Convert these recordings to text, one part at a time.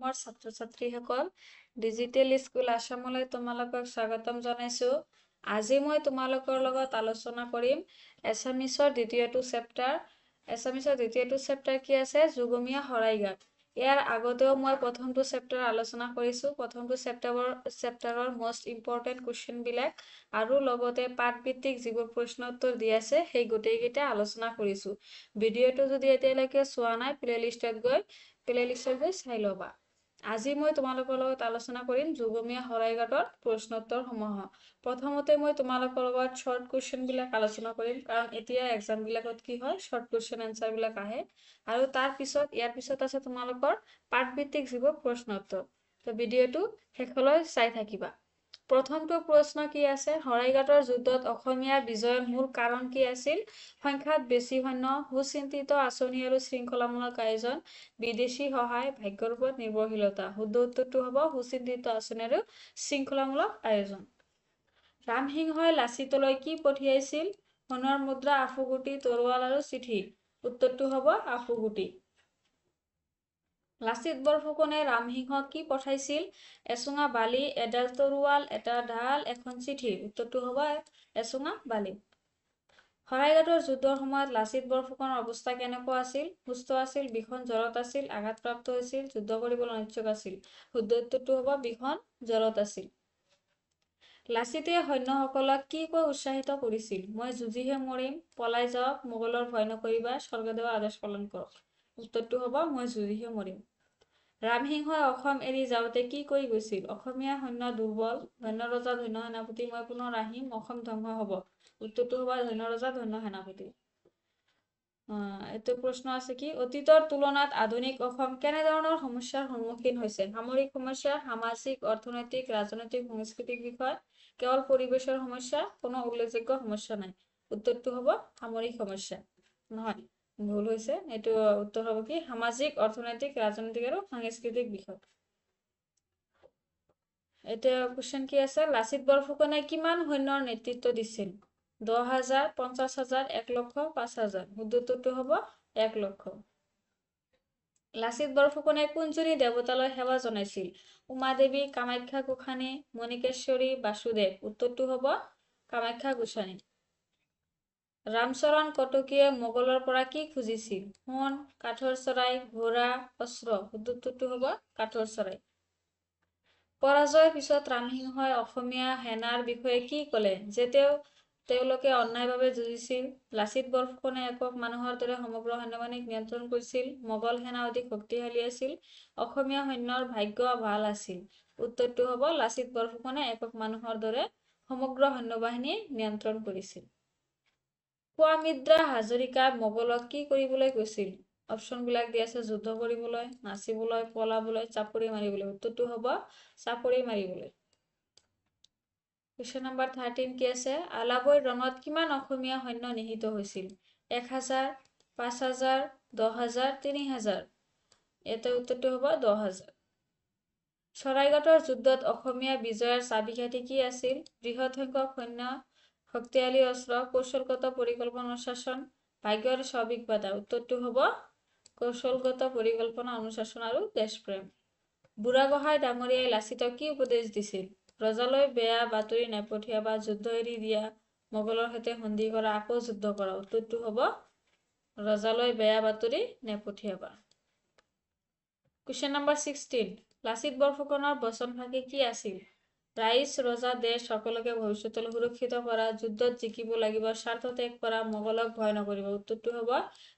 মৰমৰ ছাত্ৰ-ছাত্ৰীসকল, digital school আছামলৈ তোমালোকক স্বাগতম জনাইছোঁ। আজি মই তোমালোকৰ লগত আলোচনা কৰিম এছামিছৰ দ্বিতীয়টো চেপ্টাৰ। এছামিছৰ দ্বিতীয়টো চেপ্টাৰ কি আছে? যুগমীয়া শৰাইঘাট। ইয়াৰ আগতেও মই প্ৰথমটো চেপ্টাৰ আলোচনা কৰিছোঁ। প্ৰথমটো চেপ্টাৰৰ মষ্ট ইম্পৰ্টেণ্ট কুৱেশ্যনবিলাক আৰু লগতে পাঠভিত্তিক যিবোৰ প্ৰশ্ন উত্তৰ দি আছে, সেই গোটেইকেইটা আলোচনা কৰিছোঁ। ভিডিঅ'টো যদি এতিয়ালৈকে চোৱা নাই, প্লে লিষ্টত গৈ চাই ল'বা। আজি মই তোমালোকৰ লগত আলোচনা কৰিম যুগমীয়া শৰাইঘাটৰ প্ৰশ্নোত্তৰসমূহ। প্ৰথমতে মই তোমালোকৰ লগত শ্বৰ্ট কুৱেশ্যনবিলাক আলোচনা কৰিম, কাৰণ এতিয়া এক্সামবিলাকত কি হয়, শ্বৰ্ট কুৱেশ্যন এনচাৰবিলাক আহে। আৰু তাৰপিছত, ইয়াৰ পিছত আছে তোমালোকৰ পাঠভিত্তিক যিবোৰ প্ৰশ্ন উত্তৰ। তো ভিডিঅ'টো শেষলৈ চাই থাকিবা। প্ৰথমটো প্ৰশ্ন কি আছে? শৰাইঘাটৰ যুদ্ধত অসমীয়া বিজয়ৰ মূল কাৰণ কি আছিল? সংখ্যাত বেছি সৈন্য, সুচিন্তিত আঁচনি আৰু শৃংখলামূলক আয়োজন, বিদেশী সহায়, ভাগ্যৰ ওপৰত নিৰ্ভৰশীলতা। শুদ্ধ উত্তৰটো হ'ব সুচিন্তিত আঁচনি আৰু শৃংখলামূলক আয়োজন। ৰামসিংহই লাচিতলৈ কি পঠিয়াইছিল? সোণৰ মুদ্ৰা, আফুগুটি, তৰোৱাল আৰু চিঠি। উত্তৰটো হ'ব আফুগুটি। লাচিত বৰফুকনে ৰামসিংহক কি পঠাইছিল? এচুঙা বালি, এডাল তৰোৱাল, এটা ঢাল, এখন চিঠি। উত্তৰটো হ'ব এচুঙা বালি। শৰাইঘাটৰ যুদ্ধৰ সময়ত লাচিত বৰফুকনৰ অৱস্থা কেনেকুৱা আছিল? সুস্থ আছিল, ভীষণ জ্বৰত আছিল, আঘাতপ্ৰাপ্ত হৈছিল, যুদ্ধ কৰিবলৈ অনিচ্ছুক আছিল। শুদ্ধ উত্তৰটো হ'ব ভীষণ জ্বৰত আছিল। লাচিতে সৈন্যসকলক কি কৈ উৎসাহিত কৰিছিল? মই যুঁজিহে মৰিম, পলাই যাওক, মোগলৰ ভয় নকৰিবা, স্বৰ্গদেৱৰ আদেশ পালন কৰক। উত্তৰটো হ'ব মই যুঁজিহে মৰিম। ৰামসিংহই অসম এৰি যাওঁতে কি কৈ গৈছিল? অসমীয়া সৈন্য দুৰ্বল, ধন্য ৰজা ধন্য সেনাপতি, মই পুনৰ আহিম, অসম ধ্বংস হ'ব। উত্তৰটো হ'ব ধন্য ৰজা ধন্য সেনাপতি। এইটো প্ৰশ্ন আছে কি, অতীতৰ তুলনাত আধুনিক অসম কেনেধৰণৰ সমস্যাৰ সন্মুখীন হৈছে? সামৰিক সমস্যা, সামাজিক, অৰ্থনৈতিক, ৰাজনৈতিক, সাংস্কৃতিক বিষয়, কেৱল পৰিৱেশৰ সমস্যা, কোনো উল্লেখযোগ্য সমস্যা নাই। উত্তৰটো হ'ব সামৰিক সমস্যা। নহয়, ভুল হৈছে। এইটো উত্তৰ হ'ব কি, সামাজিক, অৰ্থনৈতিক, ৰাজনৈতিক আৰু সাংস্কৃতিক বিষয়। এতিয়া কুৱেশ্যন কি আছে? লাচিত বৰফুকনে কিমান সৈন্যৰ নেতৃত্ব দিছিল? 10,000, 50,000, 1 লক্ষ, 5,000। শুদ্ধ উত্তৰটো হ'ব 1 লক্ষ। লাচিত বৰফুকনে কোনজনী দেৱতালৈ সেৱা জনাইছিল? উমাদেৱী, কামাখ্যা গোসানী, মণিকেশ্বৰী, বাসুদেৱ। উত্তৰটো হ'ব কামাখ্যা গোসানী। ৰামচৰণ কটকীয়ে মোগলৰ পৰা কি খুজিছিল? সোণ, কাঠৰ চৰাই, ঘোঁৰা, অস্ত্ৰ। শুদ্ধ উত্তৰটো হ'ব কাঠৰ চৰাই। পৰাজয়ৰ পিছত ৰামসিংহই অসমীয়া সেনাৰ বিষয়ে কি ক'লে? যে তেওঁলোকে অন্যায়ভাৱে যুঁজিছিল, লাচিত বৰফুকনে একক মানুহৰ দৰে সমগ্ৰ সৈন্যবাহিনীক নিয়ন্ত্ৰণ কৰিছিল, মোগল সেনা অধিক শক্তিশালী আছিল, অসমীয়া সৈন্যৰ ভাগ্য ভাল আছিল। উত্তৰটো হ'ব লাচিত বৰফুকনে একক মানুহৰ দৰে সমগ্ৰ সৈন্যবাহিনী নিয়ন্ত্ৰণ কৰিছিল। খোৱামিদ্ৰা হাজৰিকাই মোগলক কি কৰিবলৈ কৈছিল? অপশ্যনবিলাক দি আছে, যুদ্ধ কৰিবলৈ, নাচিবলৈ, পলাবলৈ, চাপৰি মাৰিবলৈ। উত্তৰটো হ'ব চাপৰি মাৰিবলৈ। কুৱেশ্যন নম্বৰ 13 কি আছে? আলাবৈৰ ৰণত কিমান অসমীয়া সৈন্য নিহত হৈছিল? 1000, 5000, 10,000, 3000। ইয়াতে উত্তৰটো হ'ব 10,000। শৰাইঘাটৰ যুদ্ধত অসমীয়া বিজয়ৰ চাবিকাঠি কি আছিল? বৃহৎ সংখ্যক সৈন্য, শক্তিশালী অস্ত্ৰ, কৌশলগত পৰিকল্পনা, অনুশাসন, ভাগ্যৰ স্বাভাৱিক বাধা। উত্তৰটো হ'ব কৌশলগত পৰিকল্পনা, অনুশাসন আৰু দেশপ্ৰেম। বুঢ়াগোহাঁই ডাঙৰীয়াই লাচিতক কি উপদেশ দিছিল? ৰজালৈ বেয়া বাতৰি নপঠিয়াবা, যুদ্ধ এৰি দিয়া, মোগলৰ সৈতে সন্ধি কৰা, আকৌ যুদ্ধ কৰা। উত্তৰটো হ'ব ৰজালৈ বেয়া বাতৰি নপঠিয়াবা। কুৱেশ্যন নম্বৰ 16, লাচিত বৰফুকনৰ বচনফাঁকি কি আছিল? ৰাইজ, ৰজা, দেশ সকলোকে ভৱিষ্যতলৈ সুৰক্ষিত কৰা, যুদ্ধত জিকিব লাগিব, স্বাৰ্থ ত্যাগ কৰা, মোগলক ভয় নকৰিব। উত্তৰটো হ'ব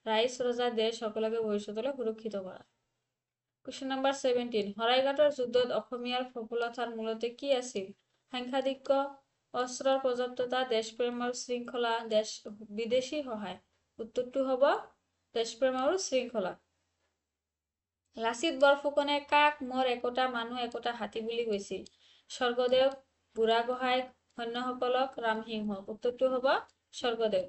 ৰাইজ, ৰজা, দেশ সকলোকে ভৱিষ্যতলৈ সুৰক্ষিত কৰা। কুৱেশ্যন নম্বৰ 17, শৰাইঘাটৰ যুদ্ধত অসমীয়াৰ সফলতাৰ মূলতে কি আছিল? সংখ্যাধিক্য, অস্ত্ৰৰ পৰ্যাপ্ততা, দেশপ্ৰেম আৰু শৃংখলা, বিদেশী সহায়। উত্তৰটো হ'ব দেশপ্ৰেম আৰু শৃংখলা। লাচিত বৰফুকনে কাক মোৰ একোটা মানুহ একোটা হাতী বুলি কৈছিল? স্বৰ্গদেউ, বুঢ়াগোহাঁই, সৈন্যসকলক, ৰামসিংহক। উত্তৰটো হ'ব স্বৰ্গদেউ।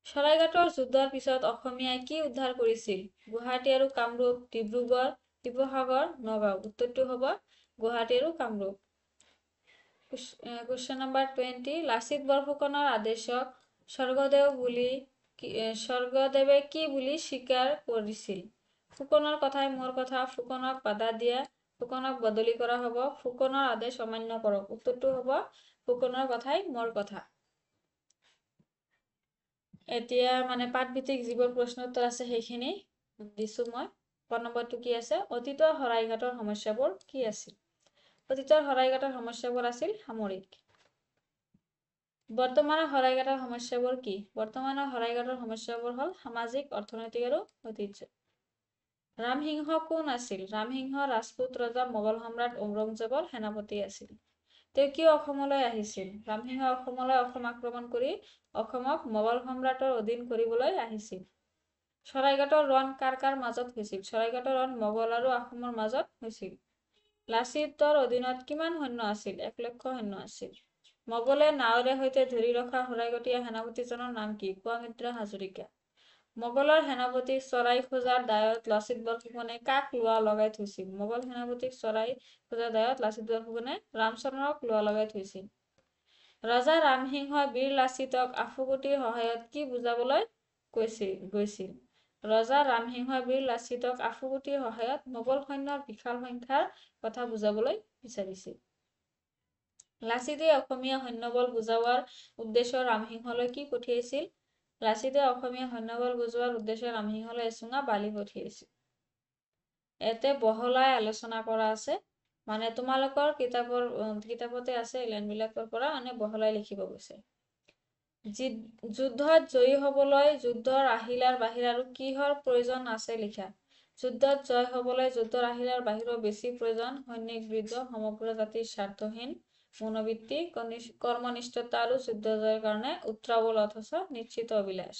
শৰাইঘাটৰ যুদ্ধৰ পিছত অসমীয়াই কি উদ্ধাৰ কৰিছিল? গুৱাহাটী আৰু কামৰূপ, ডিব্ৰুগড়, শিৱসাগৰ, নগাঁও। উত্তৰটো হ'ব গুৱাহাটী আৰু কামৰূপ। কুৱেশ্যন নম্বৰ 20, লাচিত বৰফুকনৰ আদেশক স্বৰ্গদেৱে কি বুলি স্বীকাৰ কৰিছিল? ফুকনৰ কথাই মোৰ কথা, ফুকনক বাধা দিয়া, ফুকনক বদলি কৰা হ'ব, ফুকনৰ আদেশ অমান্য কৰক। উত্তৰটো হ'ব ফুকনৰ কথাই মোৰ কথা। এতিয়া মানে পাঠভিত্তিক যিবোৰ প্ৰশ্ন উত্তৰ আছে সেইখিনি দিছোঁ মই। ক নম্বৰটো কি আছে? অতীতৰ শৰাইঘাটৰ সমস্যাবোৰ কি আছিল? অতীতৰ শৰাইঘাটৰ সমস্যাবোৰ আছিল সামৰিক। বৰ্তমানৰ শৰাইঘাটৰ সমস্যাবোৰ কি? বৰ্তমানৰ শৰাইঘাটৰ সমস্যাবোৰ হ'ল সামাজিক, অৰ্থনৈতিক আৰু ঐতিহ্য। ৰামসিংহ কোন আছিল? ৰামসিংহ ৰাজপুত ৰজা মোগল সম্ৰাট ঔৰংজেবৰ সেনাপতি আছিল। তেওঁ কিয় অসমলৈ আহিছিল? ৰামসিংহ অসমলৈ অসম আক্ৰমণ কৰি অসমক মোগল সম্ৰাটৰ অধীন কৰিবলৈ আহিছিল। শৰাইঘাটৰ ৰণ কাৰ কাৰ মাজত হৈছিল? শৰাইঘাটৰ ৰণ মোগল আৰু আহোমৰ মাজত হৈছিল। লাচিতৰ অধীনত কিমান সৈন্য আছিল? 1 লক্ষ সৈন্য আছিল। মোগলে নাৱেৰে সৈতে ধৰি ৰখা শৰাইঘটীয়া সেনাপতিজনৰ নাম কি? কোৱামিত্ৰা হাজৰিকা। মোগলৰ সেনাপতিক চৰাই খোজাৰ দায়ত লাচিত বৰফুকনে কাক লোৱা লগাই থৈছিল? মোগল সেনাপতিক চৰাই খোজাৰ দায়ত লাচিত বৰফুকনে ৰামচৰণক লোৱা লগাই থৈছিল। ৰজা ৰামসিংহই বীৰ লাচিতক আফুগুটিৰ সহায়ত কি বুজাবলৈ গৈছিল? ৰজা ৰামসিংহই বীৰ লাচিতক আফুগুটিৰ সহায়ত মোগল সৈন্যৰ বিশাল সংখ্যাৰ কথা বুজাবলৈ বিচাৰিছিল। লাচিতে অসমীয়া সৈন্যবল বুজাৱাৰ উদ্দেশ্য ৰামসিংহলৈ কি পঠিয়াইছিল? লাচিতে অসমীয়া সৈন্যবল বুজোৱাৰ উদ্দেশ্যে ৰামসিংহলৈ এচুঙা বালি পঠিয়াইছিল। ইয়াতে বহলাই আলোচনা কৰা আছে, মানে তোমালোকৰ কিতাপতে আছে এই লাইনবিলাকৰ পৰা মানে বহলাই লিখিব গৈছে। যুদ্ধত জয়ী হবলৈ যুদ্ধৰ আহিলাৰ বাহিৰে আৰু কিহৰ প্ৰয়োজন আছে লিখা। যুদ্ধত জয় হবলৈ যুদ্ধৰ আহিলাৰ বাহিৰেও বেছি প্ৰয়োজন সৈনিক বৃদ্ধ, সমগ্ৰ জাতিৰ স্বাৰ্থহীন মনোবৃত্তি, কৰ্মনিষ্ঠতা আৰু যুদ্ধ জয়ৰ কাৰণে উত্ৰাৱল অথচ নিশ্চিত অভিলাষ।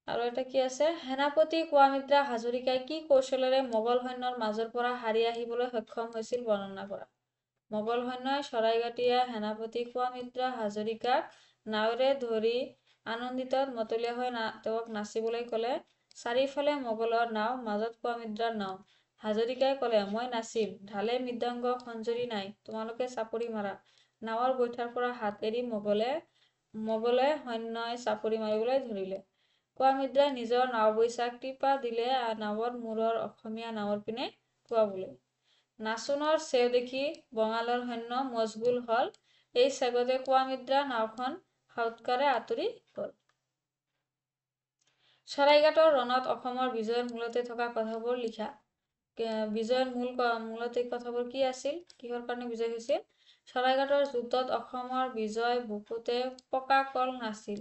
আৰু এটা কি আছে? সেনাপতি কোৱামিত্ৰা হাজৰিকাই কি কৌশলেৰে মোগল সৈন্যৰ মাজৰ পৰা সাৰি আহিবলৈ সক্ষম হৈছিল বৰ্ণনা কৰা। মোগল সৈন্যই শৰাইঘাটীয়া সেনাপতি কোৱামিত্ৰা হাজৰিকাক নাৱেৰে ধৰি আনন্দিতত মতলীয়া হৈ তেওঁক নাচিবলৈ ক'লে। চাৰিওফালে মোগলৰ নাও, মাজত কোৱামিত্ৰাৰ নাও। হাজৰিকাই ক'লে, মই নাচিম, ঢালে মৃদংগ খঞ্জৰি নাই, তোমালোকে চাপৰি মাৰা। নাৱৰ বৈঠাৰ পৰা হাত এৰি মোগলে সৈন্যই চাপৰি মাৰিবলৈ ধৰিলে। কোৱামিত্ৰাই নিজৰ নাওবৈচাক টিপা দিলে নাৱৰ মূৰৰ অসমীয়া নাৱৰ পিনে টোঁৱাবলৈ। নাচোনৰ চেও দেখি বঙালৰ সৈন্য মচগুল হ'ল। এই চেগতে কোৱামিত্ৰাৰ নাওখন সাউৎকাৰে আঁতৰি গ'ল। শৰাইঘাটৰ ৰণত অসমৰ বিজয়ৰ মূলতে থকা কথাবোৰ লিখা। বিজয়ৰ মূলতে কথাবোৰ কি আছিল? কিহৰ কাৰণে বিজয় হৈছিল? শৰাইঘাটৰ যুদ্ধত অসমৰ বিজয় বুকুতে পকা কল নাছিল।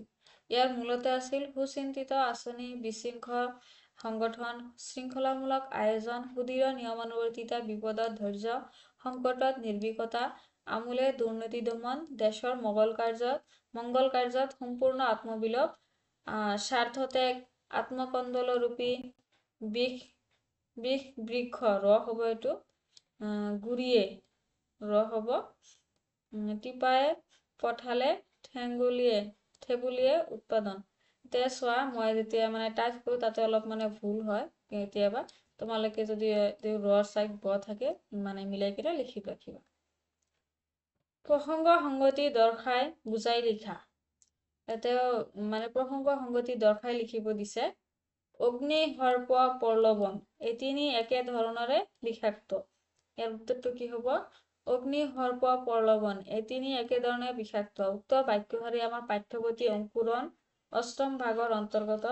ইয়াৰ মূলতে আছিল সুচিন্তিত আঁচনি, বিশৃংখল সংগঠন, শৃংখলামূলক আয়োজন, সুদৃঢ় নিয়মানুৱৰ্তিতা, বিপদত ধৈৰ্য, সংকটত নিৰ্ভীকতা, আমূলে দুৰ্নীতি দমন, দেশৰ মংগল কাৰ্যত সম্পূৰ্ণ আত্মবিলোপ, স্বাৰ্থত্যাগ, আত্মকন্দলৰূপী বিষ বৃক্ষ ৰ হ'ব এইটো, গুৰিয়ে ৰ হ'ব, টিপায়ে পঠালে ঠেঙুলিয়ে উৎপাদন। এতিয়া চোৱা, মই যেতিয়া মানে টাইপ কৰোঁ তাতে অলপ মানে ভুল হয় কেতিয়াবা। তোমালোকে যদি ৰ চাইড ব থাকে মানে মিলাই কিনে লিখি ৰাখিবা। প্ৰসংগ সংগতি দৰ্শাই বুজাই লিখা। ইয়াতে মানে প্ৰসংগ সংগতি দৰ্শাই লিখিব দিছে। অগ্নি, সৰ্প, প্ৰলবন এই তিনি একে ধৰণৰে বিষাক্ত। ইয়াৰ উত্তৰটো কি হ'ব? অগ্নি, সৰ্প, প্ৰলবন এই তিনি একেধৰণে বিষাক্ত। উক্ত বাক্যশাৰী আমাৰ পাঠ্যপুথি অংকুৰণ অষ্টম ভাগৰ অন্তৰ্গত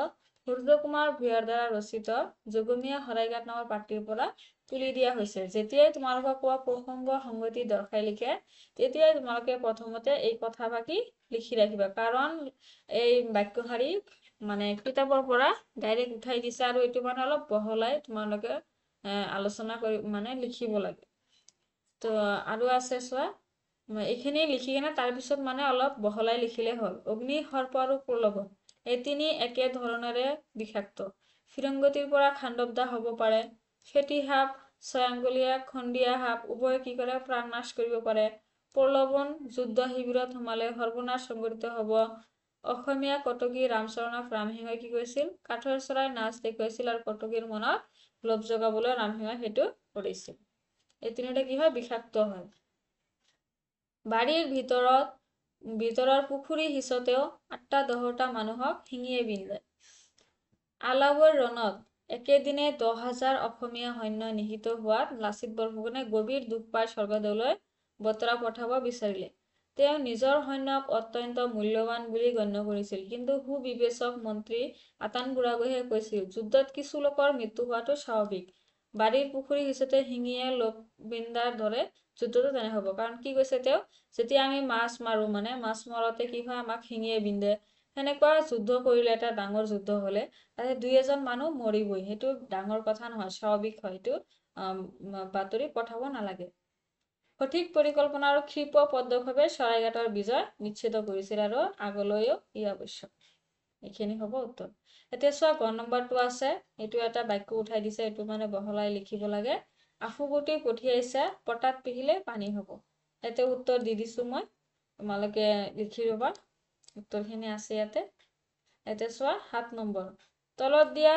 সূৰ্যকুমাৰ ভূঞাৰ দ্বাৰা ৰচিত যুগমীয়া শৰাইঘাট নামৰ পাঠটিৰ পৰা তুলি দিয়া হৈছে। যেতিয়াই তোমালোকক কোৱা প্ৰসংগ সংগতি দৰ্শাই লিখে, তেতিয়াই তোমালোকে প্ৰথমতে এই কথাফাকি লিখি ৰাখিবা, কাৰণ এই বাক্যশাৰী মানে কিতাপৰ পৰা ডাইৰেক্ট উঠাই দিছে আৰু এইটো মানে অলপ বহলাই তোমালোকে আলোচনা কৰি মানে লিখিব লাগে। তো আৰু আছে চোৱা, এইখিনি লিখি কিনে তাৰপিছত মানে অলপ বহলাই লিখিলে হ'ল। অগ্নি, সৰ্প আৰু প্ৰলবন এই তিনি একে ধৰণেৰে বিষাক্ত। ফিৰংগতিৰ পৰা খাণ্ডৱদা হ'ব পাৰে। ফেটি সাপ, ছয় আঙুলীয়া, খণ্ডিয়া সাপ উভয়ে কি কৰে? প্ৰাণ নাশ কৰিব পাৰে। প্ৰলবন যুদ্ধ শিবিৰত সোমালে সৰ্বনাশ সংঘটিত হ'ব। অসমীয়া কটকী ৰামচৰণক ৰামসিংহই কি কৰিছিল? কাঠৰ চৰাই নাচ দেখুৱাইছিল আৰু কটকীৰ মনত লোভ জগাবলৈ ৰামসিংহই সেইটো কৰিছিল। এই তিনিটা কি হয়? বিষাক্ত হয়। বাৰীৰ ভিতৰৰ পুখুৰী সিঁচোতেও 8টা 10টা মানুহক শিঙিয়ে বিন্ধে। আলাৱৰ ৰণত একেদিনে 10,000 অসমীয়া সৈন্য নিহত হোৱাত লাচিত বৰফুকনে গভীৰ দুখ পাই স্বৰ্গদেউলৈ বতৰা পঠাব বিচাৰিলে। তেওঁ নিজৰ সৈন্যক অত্যন্ত মূল্যৱান বুলি গণ্য কৰিছিল, কিন্তু সুবিবেচক মন্ত্ৰী আতান বুঢ়াগোহাঁয়ে কৈছিল, যুদ্ধত কিছু লোকৰ মৃত্যু হোৱাটো স্বাভাৱিক। বাৰীৰ পুখুৰী সিঁচোতে শিঙিয়ে লোক বিন্দাৰ দৰে যুদ্ধটো তেনে হ'ব। কাৰণ কি কৈছে তেওঁ, যেতিয়া আমি মাছ মাৰো, মানে মাছ মাৰোতে কি হয়, আমাক শিঙিয়ে বিন্ধে, সেনেকুৱা যুদ্ধ কৰিলে, এটা ডাঙৰ যুদ্ধ হ'লে তাতে দুই এজন মানুহ মৰিবই, সেইটো ডাঙৰ কথা নহয়, স্বাভাৱিক হয়, সেইটো বাতৰি পঠাব নালাগে। সঠিক পৰিকল্পনা আৰু ক্ষিপ্ৰ পদক্ষেপে শৰাইঘাটৰ বিজয় নিশ্চিত কৰিছিল আৰু আগলৈও ই আৱশ্যক। এইখিনি হ'ব উত্তৰ। এতিয়া চোৱা, গ নম্বৰটো আছে, এইটো এটা বাক্য উঠাই দিছে, এইটো মানে বহলাই লিখিব লাগে। আফুগুটি পঠিয়াইছে, পটাত পিহিলে পানী হ'ব। ইয়াতে উত্তৰ দি দিছো মই, তোমালোকে লিখি ল'বা, উত্তৰখিনি আছে ইয়াতে। এতিয়া চোৱা 7 নম্বৰ, তলত দিয়া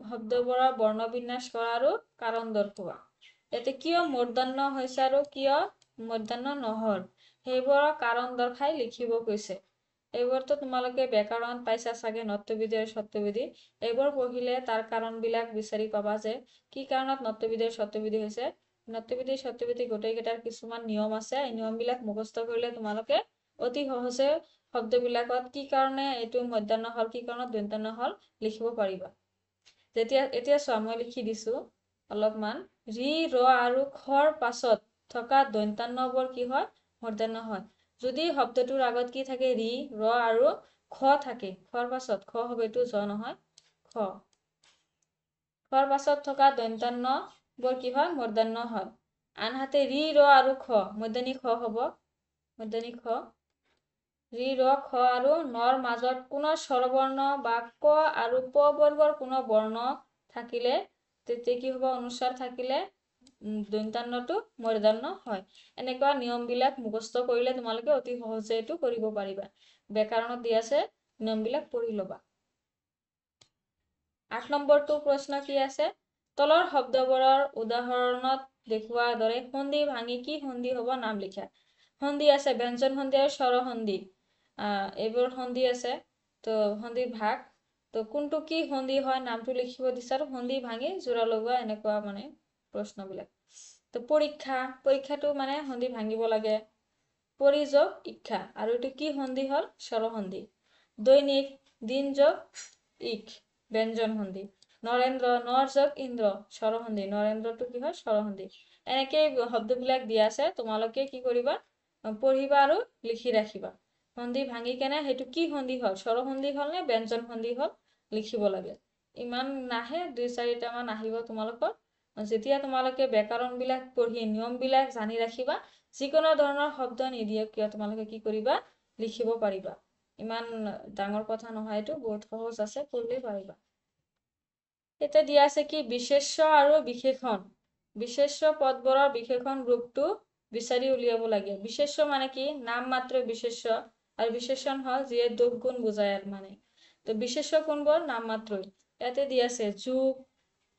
শব্দবোৰৰ বৰ্ণবিন্যাস কৰা আৰু কাৰণ দৰ্শোৱা। ইয়াতে কিয় মূৰ্ধন্য হৈছে আৰু কিয় মূৰ্ধন্য নহ'ল সেইবোৰৰ কাৰণ দৰ্শাই লিখিব কৈছে। এইবোৰতো তোমালোকে ব্যাকৰণ পাইছা চাগে, নত্যবিধি আৰু সত্যবিধি, এইবোৰ পঢ়িলে তাৰ কাৰণবিলাক বিচাৰি পাবা যে কি কাৰণত নত্যবিধি আৰু সত্যবিধি হৈছে। নত্যবিধি সত্যবিধি গোটেইকেইটাৰ কিছুমান নিয়ম আছে, এই নিয়মবিলাক মুখস্থ কৰিলে তোমালোকে অতি সহজে শব্দবিলাকত কি কাৰণে এইটো মধ্যাহ্ন হ'ল, কি কাৰণত দন্তান্ন হ'ল লিখিব পাৰিবা। যেতিয়া এতিয়া চোৱা, মই লিখি দিছো অলপমান, ৰি, ৰ আৰু খৰ পাছত থকা দন্তান্নবোৰ কি হয়, মূৰ্ধন্য হয়। যদি শব্দটোৰ আগত কি থাকে, ৰি, ৰ আৰু খ থাকে, খৰ পাছত খ হ'ব, এইটো জ নহয়, খ, খৰ পাছত থকা দন্তান্নবোৰ কি হয়, মূৰ্ধন্য হয়। আনহাতে ৰি, ৰ আৰু খ, মূৰ্ধন্য খ হ'ব, মূৰ্ধন্য খ, ৰি, ৰ, খ আৰু নৰ মাজত কোনো স্বৰবৰ্ণ বা ক আৰু প বৰ্গৰ কোনো বৰ্ণ থাকিলে তেতিয়া কি হ'ব, অনুস্বাৰ থাকিলে দন্তান্নটো মূৰ্ধন্য হয়। এনেকুৱা নিয়মবিলাক মুখস্থ কৰিলে তোমালোকে অতি সহজে এইটো কৰিব পাৰিবা। ব্যাকৰণত দি আছে, নিয়মবিলাক পঢ়ি ল'বা। 8 নম্বৰটো প্ৰশ্ন কি আছে, তলৰ শব্দবোৰৰ উদাহৰণত দেখুওৱাৰ দৰে সন্ধি ভাঙি কি সন্ধি হ'ব নাম লিখা। সন্ধি আছে ব্যঞ্জন সন্ধি আৰু স্বৰ সন্ধি, এইবোৰ সন্ধি আছে, তো সন্ধিৰ ভাগ, তো কোনটো কি সন্ধি হয় নামটো লিখিব দিছে আৰু সন্ধি ভাঙি যোৰা লগোৱা, এনেকুৱা মানে প্ৰশ্নবিলাক। তো পৰীক্ষা, পৰীক্ষাটো মানে সন্ধি ভাঙিব লাগে, পৰিযোগ ইক্ষা, আৰু এইটো কি সন্ধি হ'ল, স্বৰ সন্ধি। দৈনিক, দিন যোগ ইক, ব্যঞ্জন সন্ধি। নৰেন্দ্ৰ, নৰ যোগ ইন্দ্ৰ, স্বৰ সন্ধি, নৰেন্দ্ৰটো কি হয়, স্বৰ সন্ধি। এনেকেই শব্দবিলাক দিয়া আছে, তোমালোকে কি কৰিবা, পঢ়িবা আৰু লিখি ৰাখিবা। সন্ধি ভাঙি কেনে সেইটো কি সন্ধি হ'ল, স্বৰ সন্ধি হ'ল নে ব্যঞ্জন সন্ধি হ'ল লিখিব লাগে। ইমান নাহে, 2 4টামান আহিব তোমালোকৰ। যেতিয়া তোমালোকে ব্যাকৰণবিলাক পঢ়ি নিয়মবিলাক জানি ৰাখিবা, যিকোনো ধৰণৰ শব্দ নিদিয়ক কিয় তোমালোকে কি কৰিবা, লিখিব পাৰিবা। ইমান ডাঙৰ কথা নহয়, এইটো বহুত সহজ আছে, পঢ়িলেই পাৰিবা। এতিয়া দিয়া আছে কি, বিশেষ্য আৰু বিশেষণ, বিশেষ্য পদবোৰৰ বিশেষণ ৰূপটো বিচাৰি উলিয়াব লাগে। বিশেষ্য মানে কি, নাম মাত্ৰ বিশেষ্য, আৰু বিশেষণ হ'ল যিয়ে দোষ গুণ বুজায় আৰু মানে। তো বিশেষ্য কোনবোৰ, নাম মাত্ৰই। ইয়াতে দিয়া আছে যুগ,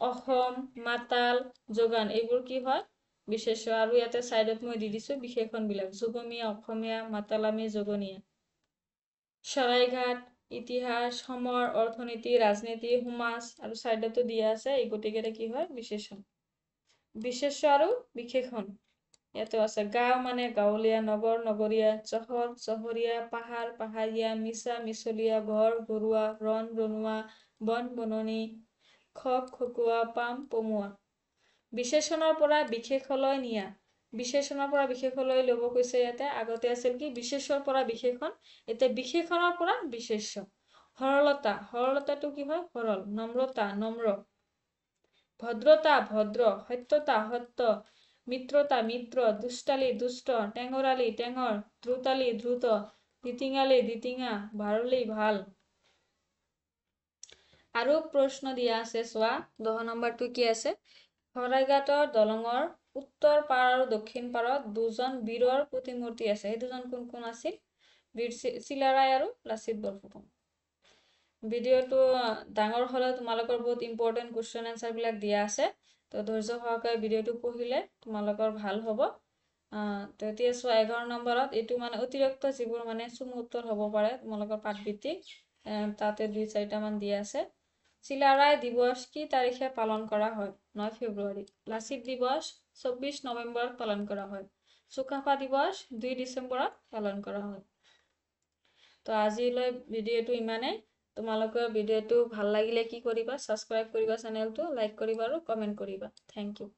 অসম, মাতাল, যোগান, এইবোৰ কি হয়, বিশেষ্য। আৰু ইয়াতে চাইডত মই দি দিছো বিশেষণবিলাক, যুগমীয়া, অসমীয়া, মাতালামী, যোগনীয়া। শৰাইঘাট, ইতিহাস, সমৰ, অৰ্থনীতি, ৰাজনীতি, সমাজ, আৰু চাইডতো দিয়া আছে, এই গোটেইকেইটা কি হয়, বিশেষণ। বিশেষ্য আৰু বিশেষণ ইয়াতেও আছে, গাঁও মানে গাঁৱলীয়া, নগৰ নগৰীয়া, চহৰ চহৰীয়া, পাহাৰ পাহাৰীয়া, মিছা মিছলীয়া, ঘৰ ঘৰুৱা, ৰণ ৰণুৱা, বন বননি, খক খকুৱা, পাম পমুৱা। বিশেষণৰ পৰা বিশেষলৈ নিয়া, বিশেষণৰ পৰা বিশেষলৈ ল'ব কৈছে ইয়াতে। আগতে আছিল কি, বিশেষৰ পৰা বিশেষণ, এতিয়া বিশেষণৰ পৰা বিশেষ্য। সৰলতা, সৰলতাটো কি হয়, সৰল। নম্ৰতা, নম্ৰ। ভদ্ৰতা, ভদ্ৰ। সত্যতা, সত্য। মিত্ৰতা, মিত্ৰ। দুষ্টালি, দুষ্ট। টেঙৰালি, টেঙৰ। দ্ৰুতালি, দ্ৰুত। দিটিঙালি, দিটিঙা। ভাৰলি, ভাল। আৰু প্ৰশ্ন দিয়া আছে চোৱা, 10 নম্বৰটো কি আছে, শৰাইঘাটৰ দলঙৰ উত্তৰ পাৰ আৰু দক্ষিণ পাৰত দুজন বীৰৰ প্ৰতিমূৰ্তি আছে, সেই দুজন কোন কোন আছিল, বীৰ চিলাৰায় আৰু লাচিত বৰফুকন। ভিডিঅ'টো ডাঙৰ হ'লেও তোমালোকৰ বহুত ইম্পৰ্টেণ্ট কুৱেশ্যন এনচাৰবিলাক দিয়া আছে, তো ধৈৰ্য সহকাৰে ভিডিঅ'টো পঢ়িলে তোমালোকৰ ভাল হ'ব। তো এতিয়া চোৱা 11 নম্বৰত এইটো মানে অতিৰিক্ত যিবোৰ মানে চমু উত্তৰ হ'ব পাৰে তোমালোকৰ পাঠভিত্তিক, তাতে 2 4টামান দিয়া আছে। চিলাৰায় দিৱস কি তাৰিখে পালন কৰা হয়? 9 ফেব্ৰুৱাৰী। লাচিত দিৱস 24 নৱেম্বৰত পালন কৰা হয়। চুকাফা দিৱস 2 ডিচেম্বৰত পালন কৰা হয়। তো আজিলৈ ভিডিঅ'টো ইমানেই। তোমালোকৰ ভিডিঅ'টো ভাল লাগিলে কি কৰিবা? ছাবস্ক্ৰাইব কৰিবা চেনেলটো, লাইক কৰিবা আৰু কমেণ্ট কৰিবা। Thank you.